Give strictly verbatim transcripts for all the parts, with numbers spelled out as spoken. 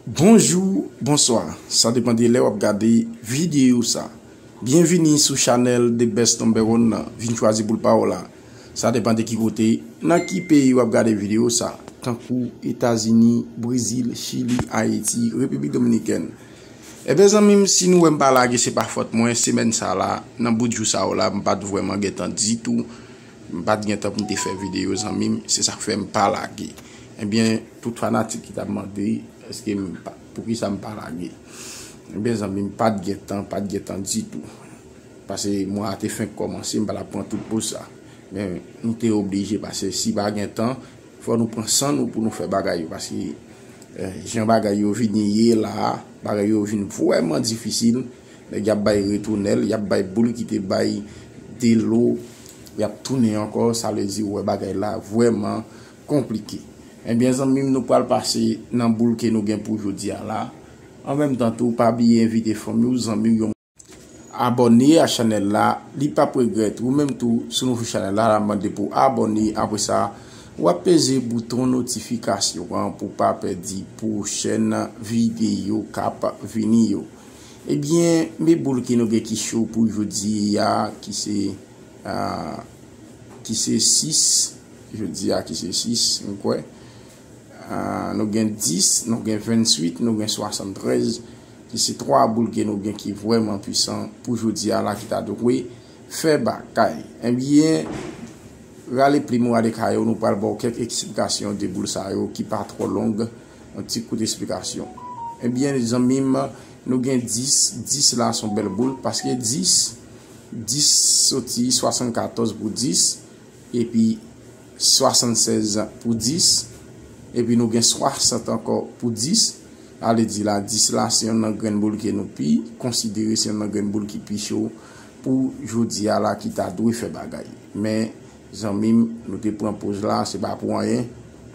Bonjou, bonswa. Sa depann de lè w ap gade videyo sa. Byenvini sou chanèl The Best Number One nan. Vin chwazi boul pa w la. Sa depann de ki kote, nan ki peyi w ap gade videyo sa. Tankou Etazini, Brezil, Chili, Ayiti, Repiblik Dominikèn. Ebyen zanmi m, si nou wè m pa lage, se pa fòt mwen. Semèn sa la, nan bout jou sa yo la, m pa t vrèman gen tan ditou. M pa t gen tan pou m te fè videyo, zanmi m, se sa k fè m pa lage. Ebyen, tout fanatik ki t ap mande, èske m pa, poukisa m pa lage? Ebyen, zanmi m, pa t gen tan, pa t gen tan ditou. Paske mwa a te fenk kòmanse, m pa t ap pran tout poz sa. Men, nou te oblije, paske si pa gen tan, fò nou pran san nou pou nou fè bagay yo. Paske, eh, jan bagay yo vin ye la, bagay yo vin vrèman difisil. Nèg y ap bay retounèl, y ap bay boul ki te bay de lo, y ap tounen ankò, sa vle di ou wè bagay la vrèman konplike. Ebyen, zanmi m, nou pral pase nan boul ke nou gen pou jodi a la. An menm tan tou, pa bliye envite fanmi w, zanmi w, yon abòne a chanèl la, li p ap regrèt. Ou menm tou, si w nouvo sou chanèl la, la mande pou abòne, apre sa, w ap peze bouton notifikasyon an pou pa pèdi pwochèn videyo k ap vini yo. Ebyen, men boul ke nou gen ki cho pou jodi a, ki se, ah, ki se sis, jodi a ki se sis, m kwè. Ah, nou gen dis, nou gen venntuit, nou gen swasanntrèz, ki se twa boul ke nou gen ki vrèman pwisan pou jodi a la, ki ta dwe fè bagay. Ebyen, rale plim ou, rale kay ou, nou pral ba w kèk eksplikasyon de boul sa yo ki pa twò long, yon ti kout eksplikasyon. Ebyen, zanmi m, nou gen dis, dis la se yon bèl boul, paske dis, dis soti swasannkatòz pou dis, epi swasannsèz pou dis, epi nou gen swasant ankò pou dis. Sa vle di la, dis la, se youn nan grenn boul ke nou pi konsidere, se youn nan grenn boul ki pi cho pou jodi a la, ki ta dwe fè bagay. Men, zanmi m, nou te pran poz la, se pa pou anyen.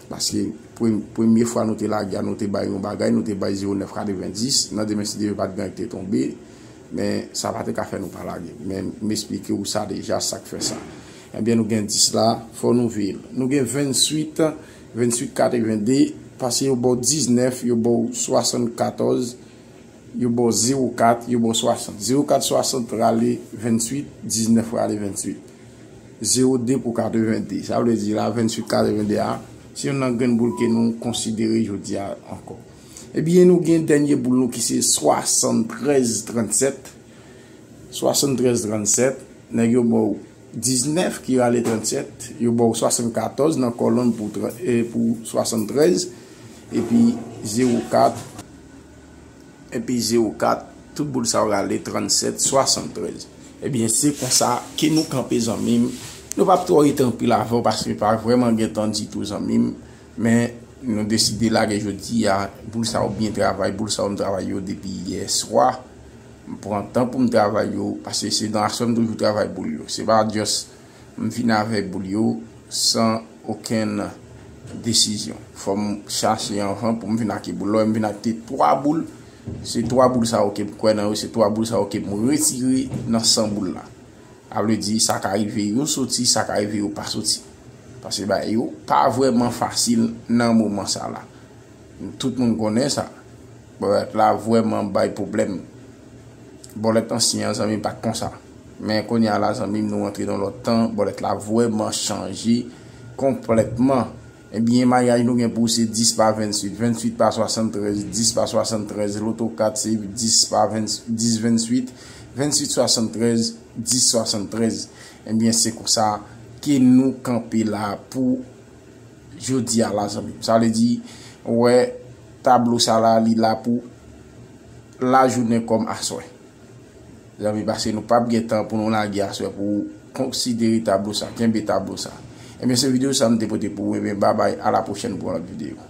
Paske prem-, premye fwa nou te lage a, nou te bay yon bagay, nou te bay zewo nèf katrevendis. Nan demen, si Dye vle, pa t gen anyen ki te tonbe. Men, sa pa te ka fè nou pa lage. Men, m esplike w sa deja, sa k fè sa. Ebyen, nou gen dis la, fò nou veye l. Nou gen venntuit, venntuit katrevende, paske yo ba w diznèf, yo ba w swasannkatòz, yo ba w zewo kat, yo ba w swasant. Zewo kat, swasant rale venntuit, diznèf rale venntuit. Zewo de pou katrevende. Sa vle di la, venntuit katrevende a, se youn nan grenn boul ke nou konsidere jodi a ankò. Ebyen, nou gen dènye boul nou ki se swasanntrèz trannsèt. Swasanntrèz trannsèt, nèg yo ba w diznèf ki rale trannsèt, yo ba w swasannkatòz nan kòlonn pou tran-, e pou swasanntrèz, epi zewo kat, epi zewo kat, tout boul sa yo rale trannsèt, swasanntrèz. Ebyen, se konsa ke nou kanpe, zanmi m. Nou p ap twò rete anpil avè w, paske pa vrèman gen tan ditou, zanmi m. Men, nou deside lage jodi a, boul sa yo byen travay, boul sa yo m travay yo depi yè swa. M pran tan pou m travay yo, paske se nan aswè m toujou travay boul yo. Se pa just m vin avèk boul yo san okenn desizyon. Fò m chache anvan pou m vin ak boul. Lè m vin ak te twa boul, se twa boul sa yo ke m kwè nan yo, se twa boul sa yo ke m retire nan san boul la. Sa vle di, sa ka rive yo soti, sa ka rive yo pa soti. Paske bagay yo pa vrèman fasil nan moman sa la. Tout moun konnen sa. Bòlèt la vrèman bay pwoblèm. Bòlèt ansyen an, zanmi m, pa t konsa. Men kounye a la, zanmi m, nou antre nan lòt tan, bòlèt la vrèman chanje konplètman. Ebyen, maryaj nou gen pou se dis pa venntuit, venntuit pa swasanntrèz, dis pa swasanntrèz, loto kat se dis pa ven, dis venntuit, venntuit swasanntrèz, dis swasanntrèz. Ebyen, se konsa ke nou kanpe la pou jodi a la, zanmi m. Sa vle di, ou wè, tablo sa la, li la pou lajounen kòm aswè. Zanmi, paske nou p ap gen tan pou nou lage aswè pou konsidere tablo sa, kenbe tablo sa. Ebyen, se videyo sa m te pote pou ou. Ebyen, babay, a la pwochèn pou yon lòt videyo.